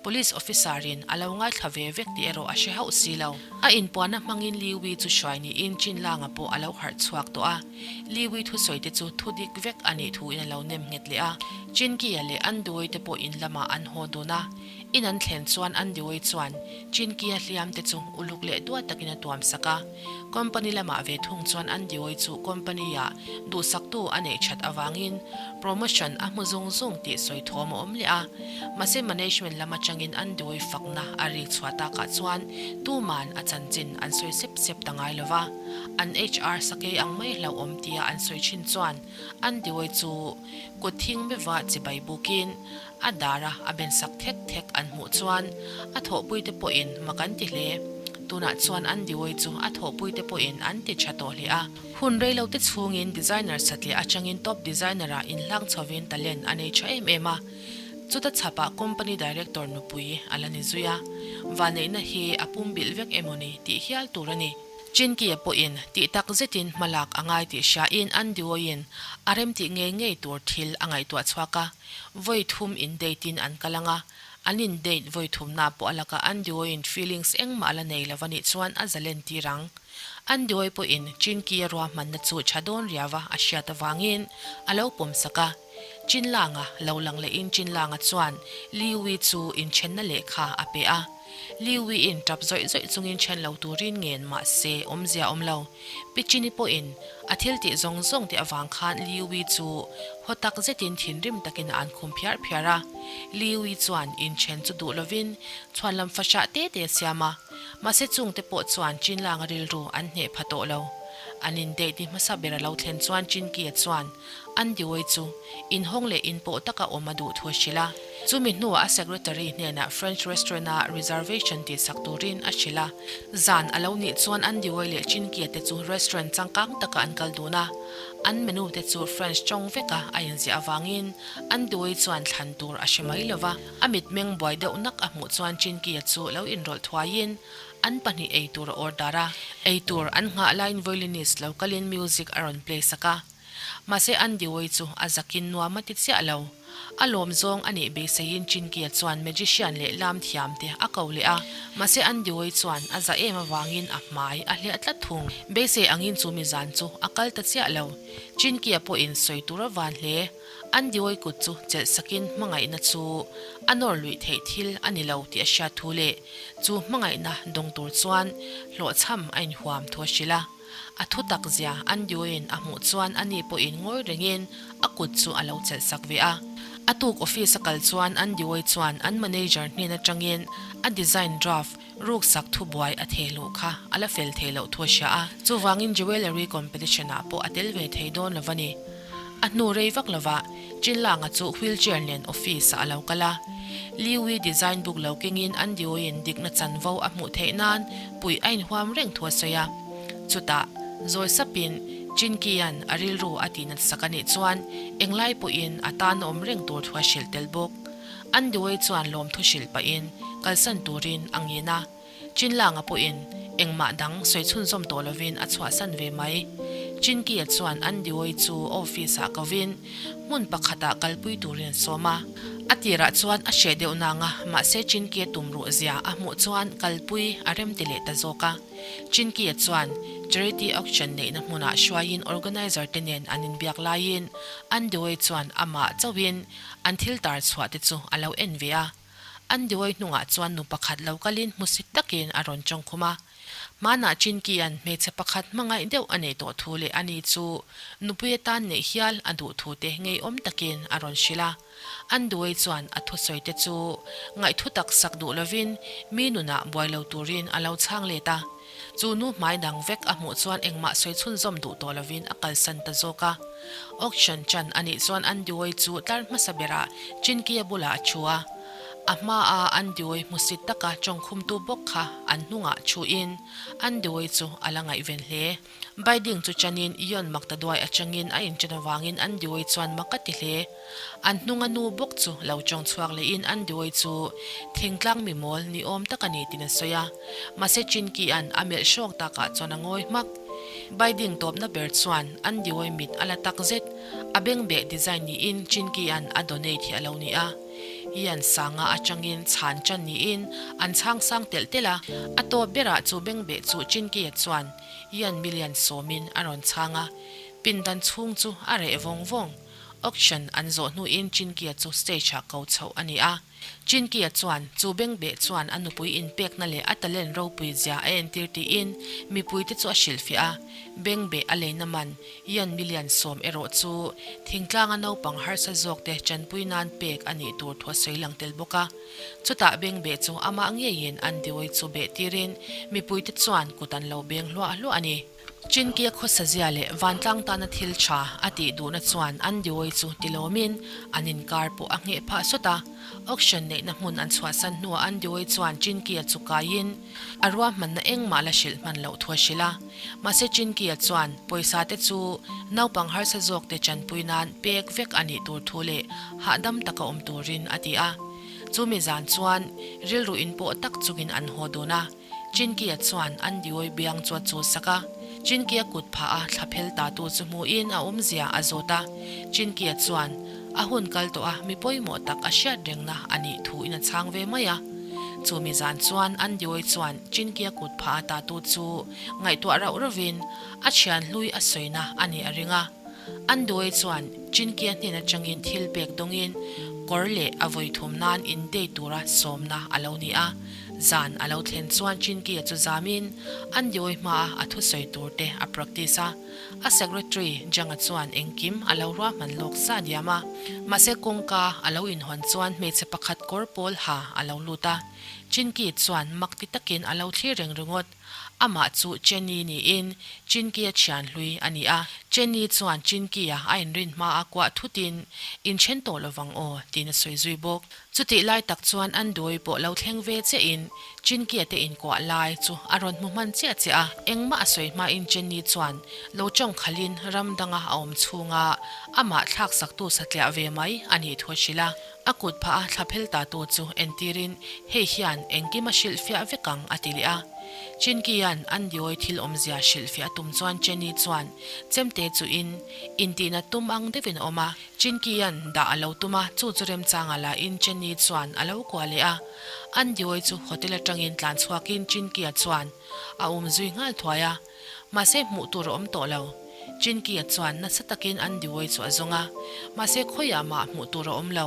Police officer in a lo ngaithla ve vek tih erawh a hre hauh si lo. A inpuanna hmangin Li Wei chu hruai niin Chinlanga pawh a lo harh chhuak tawh a. Li Wei thusawi te chu thu dik vek a nih thu in a lo nem nghet leh a. Chinkia leh Anduai te pawh in lamah an haw dun a. In an thlen chuan Anduai chuan Chinkia hliam te chu uluk leh duat takin a tuam sak a. Company lamah ve thung chuan Andioi chu company ah duhsaktu a neih that avangin promotion a hmu zung zung tih sawi thawm a awm leh a. Mahse management lam atangin Andioi fakna a rik chhuah takah chuan tuman a chanchin an sawi sep sep ta ngai lova. An HR sakei ang mai hlauhawm tia an sawi thin chuan Andioi chu kut thing meuha chibai bukin A dara a ben sak thek thek an hmuh chuan a thawhpuite pawhin mak an ti hle. Tunah chuan Andy Wei chu a thawhpuite pawhin an ti tha tawh hle a. Hun reilote chhungin designer satliah atangin top designer-ah inhlang chhovin talent a nei tha em em a. Chuta chhapah company director nupui a la ni zui a. Vanneihna hi a pumbilh vek emawni tih hial tur a ni. Chinki-a pawhin tih tak zetin hmalak a ngai tih hriain Andy Wei-in a remtih ngei ngei tur thil a ngaihtuah chhuak a. Vawi thum in date in an kal ang a, an in date vawi thumna pawh a laka Andioi in feelings engmah a la nei lo a nih chuan a zalen tir ang. Andioi pawhin Chinki-a ruahmanna chu tha dawn riau a a hriat avangin a lo pawm sak a. Chinlanga lo lang lehin Chinlanga chuan Liwi chu inthenna lehkha a pe a. Liwi-in tap zawih zawih chungin then lo turin ngen mah se awmzia awm lo. Pichini pawhin a thil tih zawng zawng te avang khan Liwi chu haw tak zetin thinrim takin a an khum phiar phiar a. Liwi chuan inthen chu duh lovin chhuanlam fahrah te te a siam a. Mahse chungte pawh chuan Chinlanga rilru an hneh pha tawh lo. An indate ni hmasa ber a lo thlen chuan Chinkia chuan Andioi chu inhawng leh inpawh taka awm a duh thu a hrilh a. Chumi hnuah a secretary hnenah French restaurant-a reservation tihsak turin a hrilh a. Zan a lo nih chuan Andioi leh Chinkia te chu restaurant changkang takah an kal dun a. An menu te chu French tawng veka a inziah avangin Andioi chuan thlan tur a hre mai lo va. A mitmeng buai deuh nak a hmuh chuan Chinkia chu lo inrawlh thuaiin an pahnih eitur a order a. Eitur an nghah laiin violinist lo kalin music a rawn play sak a. Mahse Andioi chu a zakin nuam a ti chiah lo. A lawm zawng a nih beiseiin Chinkia chuan magician leh lam thiam te a ko leh a, mahse Andioi chuan a za em avangin a hmai a hliah tlat thung. Beisei angin chu mi zan chu a kal ta chiah lo. Chinkia pawhin sawi tur a van hle. Andioi kut chu chelh sakin hmangaihna chu a nawr luih theih thil a ni lo tih a hriat thu leh chu hmangaihna dawng tur chuan hlawhchham a inhuam thu a hrilh a. A thu tak zia Andrew-in a hmuh chuan ani pawhin ngawi rengin a kut chu a lo chelh sak ve a. A tuk office a kal chuan Andrew-i chuan an manager hnen atangin a design draft ruksak thubuai a theh luh kha a la fel thei loh thu a hria a. Chuvangin jewellery competition ah pawh a tel ve thei dawn lo va ni. A hnu rei vak lovah Chinlanga chu wheelchair nen office ah a lo kal a. Liwi design book lo kengin Andioin dikna chanvo a hmuh theih nan puih a inhuam reng thu a sawi a. Chutah, zawi sapin Chinkian a rilru a tihnat sak a nih chuan englai pawhin a tan a awm reng tur thu a hrilh tel bawk. Andioi chuan lawmthu hrilh pahin kalsan turin a ngin a. Chinlanga pawhin engmah dang sawi chhunzawm tawh lovin a chhuahsan ve mai. Chinkia chuan Andioi chu office ah kovin hmun pakhatah kalpui turin a sawm a. A tirah chuan a hreh deuh nang a, mahse Chinkia tum ruh zia a hmuh chuan kalpui a rem ti leh ta zawk a. Chinkia chuan charity auction neihna hmunah hruaiin organizer te nen an inbiak laiin Andioi chuan amah chauhin an thil tar chhuah te chu a lo en ve a. Andioi hnungah chuan nu pakhat lo kalin hmusit takin a rawn tawngkhum a. Hmanah Chinkian hmeichhe pakhat hmangaih deuh a neih tawh thu leh ani chu nupui atan neih hial a duh thu te ngeiawm takin a rawn hrilh a. Andioi chuan a thusawi te chu ngaihthu tak sak duh lovin mi nunah buai lo turin a lo chhang let a. Chu nu hmai dang vek a hmuh chuan engmah sawi chhunzawm duh tawh lovin a kalsan ta zawk a. Auction chan a nih chuan Andioi chu tlar hmasa berah Chinkia bulah a thu a. A hmaa Andioi hmusit taka tawngkhumtu bawk kha an hnungah thuin Andioi chu a la ngaihven hle. Baiding chu chanin Ion Maktaduai atangin a inchen avangin Andioi chuan mak a ti hle. An hnunga nu bawk chu lo tawng chhuak lehin Andioi chu thingtlang mi mawl ni awm tak a ni tiin a sawi a. Mahse Chinkia'n a melh hrawk takah chuan a ngawi hmak. Baiding tawpna ber chuan Andioi mit a la tak zet. A bengbeh design niin Chinkia'n a donate hi a lo ni a. Ian sanga atangin chhan chan niin an chhang sang telh telh a. A tawp berah chu bengbeh chu Chinkia chuan Ian million sawmin a rawn chhang a. Pindan chhung chu a reh vawng vawng. Auction an zawh hnuin Chinkia chu stage-ah ko chhoh a ni a. Chinkia chuan chu bengbeh chuan a nupui inpekna leh a talent ropui zia a entir tiin mipuite chu a hrilhfiah a. Bengbeh a leina man Ian million sawm erawh chu thingtlanga naupang harsa zawkte tanpui nan pek a nih tur thu a sawi lang tel bawk a. Chutah bengbeh chu amah ngeiin an dioi chu beh tirin mipuite chuan kut an lo beng hluah hluah a ni. Chinkia khawsa zia leh vantlang tana thil tha a tih duhna chuan an dioi chu tilawmin an inkar pawh a ngheh phah sawt a. Auction neihna hmun an chhuahsan hnuah an dioi chuan Chinkia chu kaiin a ruahmanna engmah la hrilh hman loh thu a hrilh a. Mahse Chinkia chuan pawisa te chu naupang harsa zawk te chanpui nan pek vek a nih tur thu leh hahdam taka awm turin a ti a. Chumi zan chuan rilru inpawh tak chungin an haw dun a. Chinkia chuan an dioi biang chu a chul sak a. Chinkia kut phah a thla phel ta tu chu hmuhin a awmzia a zawt a. Chinkia chuan a hun kal tawh a mi pawimawh tak a hriat rengna a nih thu in a chhang ve mai a. Chumi zan chuan an dioi chuan Chinkia kut phah a ta tu chu ngaihtuah rauh rauhin a thian hlui a sawina a nih a ring a. An dioi chuan Chinkia hnen atangin thil pek dawngin kawr leh a vawi thum nan in date tura sawmna a lo ni a. Zan a lo thlen chuan Chinkia chu zamin an dioi hmaa a thusawi tur te a practice a. A secretary Janga chuan engkim a lo ruahman lawk sa diam a, mahse kawngka a lo inhawn chuan hmeichhe pakhat kawr pawl ha a lo lut a. Chinki chuan mak ti takin a lo thlir reng ringawt. Amah chu Jenny niin Chinki-a thian hlui a ni a. Jenny chuan Chinki-a a inrin hma a kuah thutin, Inthen tawh lovang aw, tiin a sawi zui bawk. Chutih lai tak chuan an dawi pawh lo thleng ve chiahin Chinkia te inkuah lai chu a rawn hmu hman chiah chiah a. Engmah a sawi hmain Jenny chuan lo tawng khalhin ram danga a awm chhunga amah thlaksaktu satliah ve mai a nih thu a hrilh a. A kut phah a thla phel ta tu chu entirin hei hian engkim a hrilhfiah vek ang a ti leh a. Chinkia'n Andiawi thil awmzia hrilhfiah a tum chuan Jenny chuan chemte chuhin intihna tum ang deuhin a awm a. Chinkia'n dah a lo tum a, chu chu remchanga la in Jenny chuan a lo kuah leh a. Andiawi chu hotel atangin tlan chhuakin Chinkia chuan a um zui nghal thuai a. Mahse hmuh tur a awm tawh lo. Chinki-a chuan nasa takin Andiwei chu a zawng a, mahse khawiah mah hmuh tur a awm lo.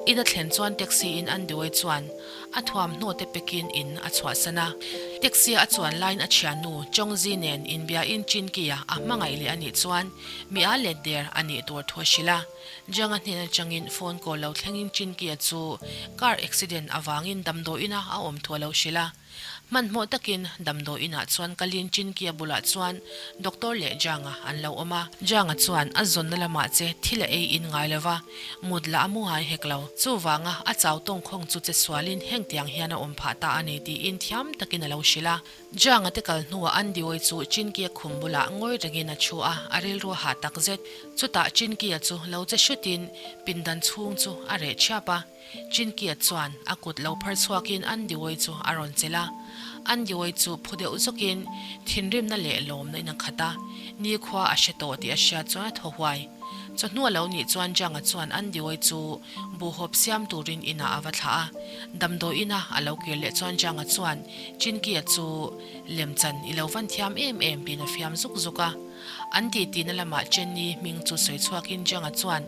In a thlen chuan taxi-in Andiwei chuan a thuamhnaw te pekin in a chhuahsan a. Taxi-a a chuan laiin a thiannu Chongzi nen inbiain Chinki-a a hmangaih leh a nih chuan mi a let der a nih tur thu a hrilh a. Jiang-a hnen atangin phone call lo thlengin Chinki-a chu car accident avangin damdawiin-a a awm thu a lo hrilh a. Hmanhmawh takin damdawi inah chuan kalin Chinkia bulah chuan Doctor leh Janga an lo awm a. Janga chuan a zawnna lamah che thil a ei in ngai lova, mut lah a mu ngai hek lo. Chuvanga a chau tawngkhawng chu che sualin hengtiang hian a awm phah ta a ni tiin thiam takin a lo hrilh a. Janga te kal hnuah Andioi chu Chinkia khum bulah ngawi rengin a thu a, a rilru a hah takzet. Chutah Chinkia chu lo che hrutin pindan chhung chu a reh thiap a. Chinkia chuan a kut lo phar chhuakin Andioi chu a rawn chelh a. Andioi chu phu deuh zawkin thinrimna leh lawmna in a khat a, nikhua a hre tawh tih a hriat chuan a thaw huai. Chawhnu a lo nih chuan Janga chuan Andioi chu buhhawp siam turin inah a va thlah a. Damdawi ina a lo kir leh chuan Janga chuan Chinkia chu lemchan i lo van thiam em em tiin a fiam zuk zuk a. An tihtina lamah Jenny hming chu sawi chhuakin Janga chuan,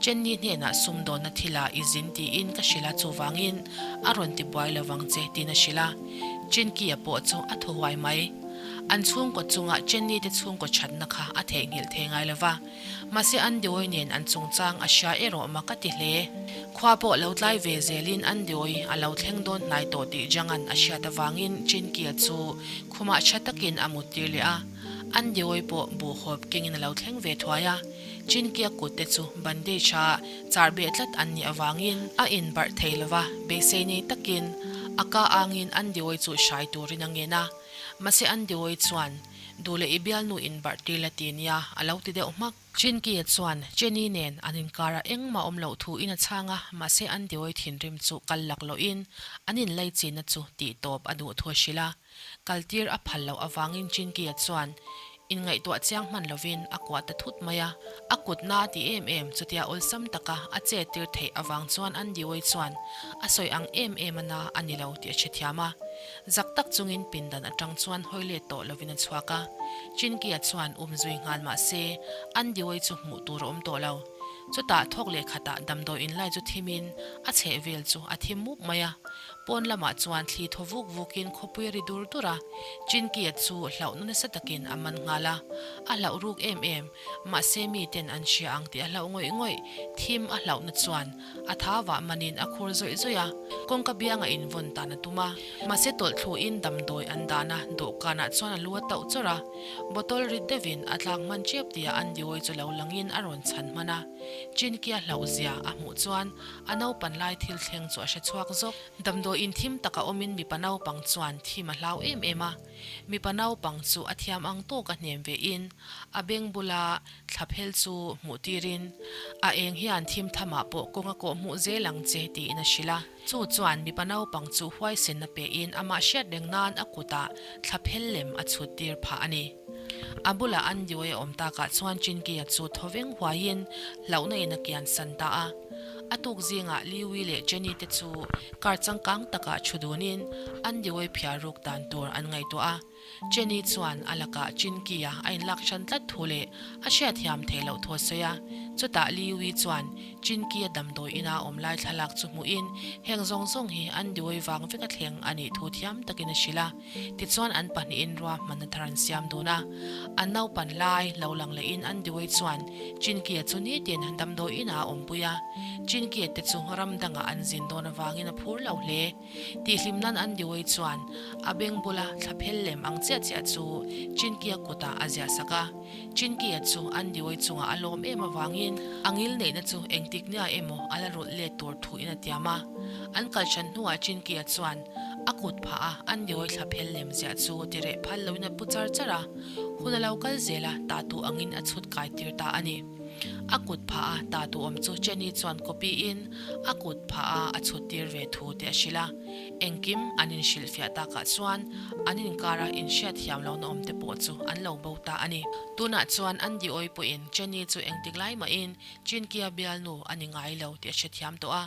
Jenny hnenah sumdawnna thilah i zin tiin ka hrilh a, chuvangin a rawn ti buai lo vang che tiin a hrilh a. Chinki-a pawh chu a thaw huai mai. An chhungkaw chunga Jenny te chhungkaw thatna kha a theihnghilh thei ngai lo va. Mahse Andioi nen an chungchang a hria erawh mak a ti hle. Khua pawh lo tlai ve zelin Andioi a lo thleng dawn hnai tawh tih Janga'n a hriat avangin Chinki-a chu khumah tha takin a muttir leh a. Andioi pawh buhhawp kengin a lo thleng ve thuai a, Chinkia kut te chu bandage a char beh tlat an nih avangin a inbarh thei lo va, beisei nei takin a ka angin Andioi chu hrai turin a ngen a. Mahse Andioi chuan, Duh leh i bialnu inbarh tir la ti nia, a lo ti deuh hmak. Chinkia chuan Jenny nen an inkarah engmah awm loh thu in a chhang a, mahse Andioi thinrim chu kal lak lohin an inlaichinna chu tihtawp a duh thu a hrilh a. Kaltir a phal loh avangin Chinkia chuan inngaihtuah chiang hman lovin a kuah ta thut mai a. A kut na a ti em em, chutia awlsam taka a chet tir theih avang chuan Andioi chuan a sawi ang em em a na a ni lo tih a hrethiam a. Zak tak chungin pindan atang chuan hawi let tawh lovin a chhuak a. Chinkia chuan um zui nghal mah se Andioi chu hmuh tur a awm tawh lo. Chutah thawk leh khatah damdawi inlai chu thimin a chheh vel chu a thim mup mai a. Pawn lamah chuan thli thaw vuk vukin khawpui a ri dur dur a, Chinkia chu hlauhna nasa takin a man nghal a. A hlauh ruk em em, mahse miten an hria ang tih a hlauh ngawih ngawih, thim a hlauhna chuan a tha vah manin a khur zawih zawih a, kawngka bianga invawn tan a tum a. Mahse tawlh thluin damdawi an dan a, dawhkanah chuan a lu a tauh chawrh a, bottle rit deuhin a tlak hman tep tihah Andioi chu lo langin a rawn chhan hman a. Chinkia hlauhzia a hmuh chuan A naupan lai thil thleng chu a hre chhuak zawk. Damdawiin thim taka awmin mipa naupang chuan thim a hlau em em a. Mipa naupang chu a thiam ang tawk a hnem vein a beng bula thla phel chu hmuh tirin a eng hian thim thamah pawh kawng a kawh hmuh zel ang che tiin a hrilh a. Chu chuan mipa naupang chu huaisenna pein amah hriat reng nan a kutah thla phel lem a chhut tir phah a ni. A bulah Andioi a awm takah chuan Chinkia chu thawveng huaiin hlauhna in a kian san ta a. A tuk zingah Liwi leh Jenny te chu car changkang takah thu dunin Andioi phiar ruk dan tur an ngaihtuah a. Jenny chuan a lakah Chinkia a inlak hran tlat thu leh a hriatthiam theih loh thu a sawi a. Chutah Liwi chuan Chinkia damdawi ina awm lai thlalak chu hmuhin heng zawng zawng hi Andioi vang veka thleng a nih thu thiam takin a hrilh a. Tichuan an pahnihin ruahmanna thar an siam dun a. An naupan lai lo lang lehin an Dewey chuan Chinkia chu nitin damdawi inah a awmpui a. Chinkia te chu ram dangah an zin dawn avangin a phur lo hle. Tihhlim nan an Dewey chuan a beng bula thla phel lem ang chiah chiah chu Chinkia kutah a ziah sak a. Chinkia chu an Dewey chungah a lawm em avangin a ngil neihna chu engtik nia emaw a la rulh let tur thuin a tiam a. An kal hran hnuah Chinkia chuan A kut phah a, an niawi thla phel lem ziah chu ti reh phal loin a pu char char a, hun a lo kal zel a, tah tu angin a chhut kai tir ta a ni. A kut phah a ta tu awm chu Jenny chuan copy in a kut phah a a chhut tir ve thu tih a hrilh a. Engkim an inhrilhfiah takah chuan an inkara inhriat thiam lohna awm te pawh chu an lo bo ta a ni. Tunah chuan Andy awi pawhin Jenny chu engtik lai mahin Chinkia bialnu a ni ngai lo tih a hrethiam tawh a.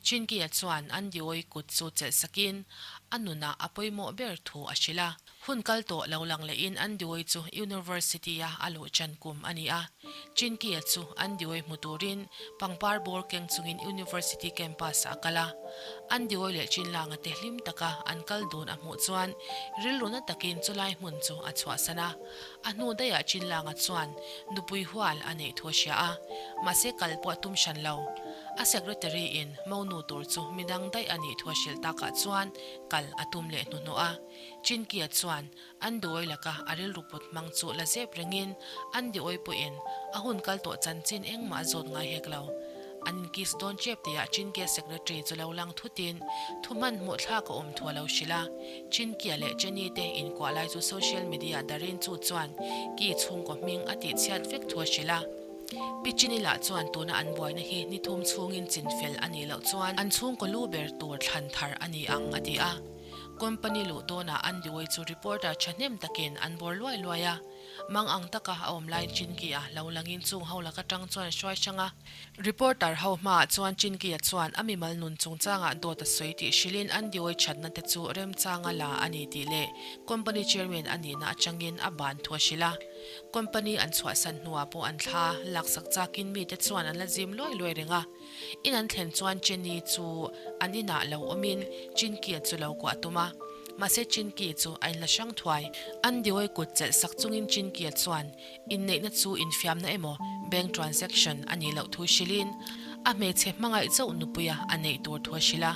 Chinkia chuan Andy awi kut chu chelh sakin a nunah a pawimawh ber thu a hrilh a. Hun kal tawh lo lang lehin Andioi chu University-a a luh chan kum a ni a. Chinkia chu Andioi hmu turin pangpar bawr keng chungin University campus-ah a kal a. Andioi leh Chinlanga te hlim taka an kal dun a hmuh chuan rilru na takin chulai hmun chu a chhuahsan a. A hnu daihah Chinlanga chuan nupui hual a neih thu a hria a, mahse kal pawh a tum hran lo. A secretary-in monu tur chu midang daih a nih thu a hrilh takah chuan kal a tum leh hnuhnawh a. Chinkia chuan an duai laka a rilru put hmang chu la zep rengin an diawi pawhin a hun kal tawh chanchin engmah a zawt ngai hek lo. An inkiss dawn tep tihah Chinkia secretary chu lo lang thutin thu hmanhmawh thlak a awm thu a lo hrilh a. Chinkia leh Jenny te inkuah lai chu social media darin chu chuan Ki chhungkaw hming a tihchhiat vek thu a hrilh a. Pi Chini lah chuan tuna an buaina hi ni thum chhungin chinfel a nih loh chuan an chhungkaw lu ber tur thlan thar a ni ang a ti a. Company luh dawnah Andy Wei chu reporter thahnem takin an bawr luai luai a. Mang ang taka a awm laiin Chinki-a lo langin chung ho laka tang chuan hruai hrang a. Reporter ho hmaah chuan Chinki-a chuan a mimal nun chungchangah dawt a sawi tih hrilhin Andy Wei thatna te chu remchanga la a ni tih leh company chairman a nihna atangin a ban thu a hrilh a. Company an chhuahsan hnuah pawh an thla laksak chakin mite chuan an la zim luai luai reng a. In an thlen chuan Jenny chu an inah lo awmin Chinki-a chu lo kuah tum a. Mahse Chinki chu a inla hrang thuai. An diawi kut chelh sak chungin Chinki-a chuan inneihna chu infiamna emaw bank transaction a nih loh thu hrilhin a hmeichhe hmangaih chauh nupuia a neih tur thu a hrilh a.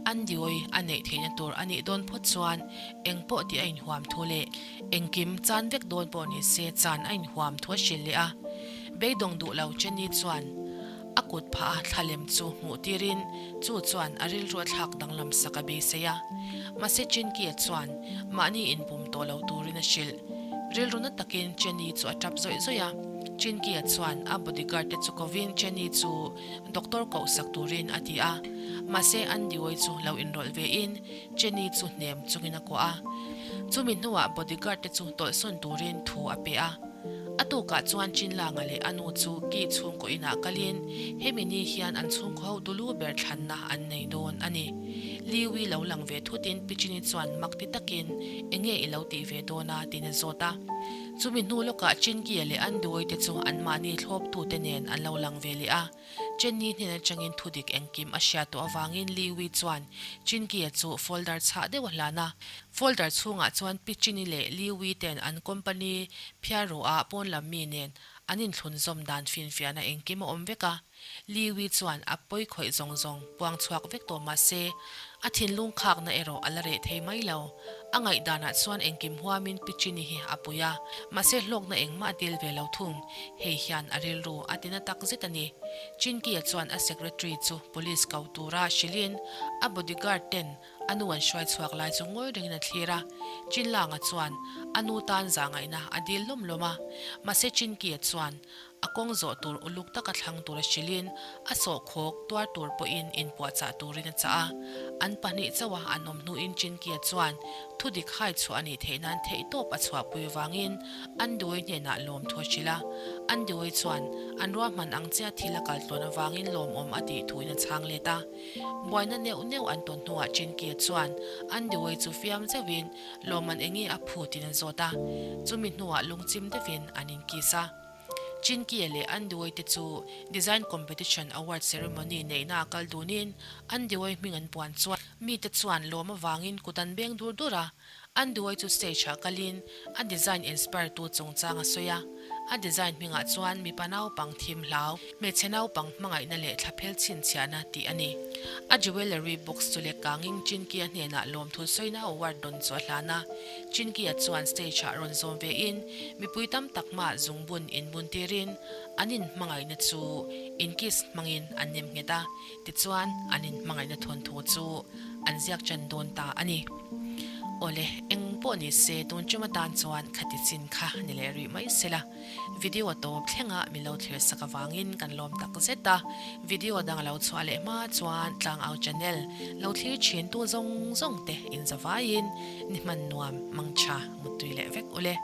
An diawi a neih theihna tur a nih dawn phawt chuan eng pawh tih a inhuam thu leh engkim chan vek dawn pawh ni se chan a inhuam thu a hrilh leh a. Beidawng duh lo Jenny chuan. A kut phah a thlalem chu hmuh tirin chu chuan a rilru a thlak danglam sak a beisei a. Mahse Chinki-a chuan mahni inpum tawh lo turin a hrilh. Rilru na takin Jenny chu a tap zawih zawih a. Chinki-a chuan a bodyguard te chu kovin Jenny chu doctor koh sak turin a ti a. Mahse Andy-awi chu lo inrawlh vein Jenny chu hnem chungin a kuah a. Chumi hnuah bodyguard te chu tawlhsawn turin thu a pe a. A tukah chuan Chinlanga leh a nu chu Ki chhungkaw inah kalin hemi ni hian an chhungkaw hotu lu ber thlanna an nei dawn a ni. Liwi lo lang ve thutin Pichini chuan mak ti takin enge i lo tih ve dawn a tiin a zawt a. Chumi hnu lawkah Chinkia leh Anduai te chu anmahni thlawptute nen an lo lang ve leh a. Jenny hnen atangin thudik engkim a hriat tawh avangin Li Wei chuan Chinki-a chu folder chhah deuh a hlan a. Folder chhungah chuan Pi Chini leh Li Wei ten an company phiarruah pawn lam mi nen an inthlunzawm dan finfiahna engkim a awm vek a. Li Wei chuan a pawi khawih zawng zawng puang chhuak vek tawh mah se, a thinlung khakna erawh a la reh thei mai lo. A ngaihdanah chuan engkim huamin Pi Chini hi a pui a, mahse hlawkna engmah a dil ve lo thung. Hei hian a rilru a tina tak zet a ni. Chinki-a chuan a secretary chu police ko tura hrilhin a bodyguard ten a nu an hruai chhuak lai chu ngawi rengin a thlir a. Chinlanga chuan a nu tan zahngaihna a dil lawm lawm a, mahse Chinki-a chuan A kawng zawh tur uluk taka thlang tura hrilhin a sawhkhawk tuar tur pawhin inpuahchah turin a chah a. An pahnih chauha an awm hnuin Chinkia chuan thudik hai chhuah a nih theih nan theihtawp a chhuahpui vangin Andioi hnenah lawmthu a hrilh a. Andioi chuan an ruahman ang chiah thil a kal tlawn avangin lawmawm a tih thuin a chhang let a. Buaina neuh neuh an tawn hnuah Chinkia chuan Andioi chu fiam zeuhin lawmman enge a phutin a zawt a. Chumi hnuah lungchim deuhin an inkiss a. Chinkie leh Andioi te chu Design Competition Award Ceremony neihna a kal dunin Andioi hming an puan chuan mite chuan lawm avangin kut an beng dur dur a. Andioi chu stage ah kalin a design inspire tu chungchang a sawi a. A design hmingah chuan mipa naupang thim hlau, hmeichhe naupang hmangaihna leh thlaphel chhinchhiahna tih a ni. A jewellery box chu lek kangin Chinkie hnenah lawmthu sawina award dawn chu a hlan a. Chinkia chuan stage ah rawn zawm ve in mipui tam tak hmaah zungbun inbun tirin an inhmangaihna chu inkiss hmangin an nem nghet a, tichuan an inhmangaihna thawnthu chu an ziak chan dawn ta a ni. Awle, eng pawh ni se tun ṭum atan chuan khati chin kha ni leh rih mai se la. Video tawp thlenga min lo thlir sak avangin kan lawm tak zet a, video dang a lo chhuah leh hma chuan Tlangau channel lo thlir thin tu zawng zawng te inzavaiin ni hman nuam mangtha muttui leh vek ule.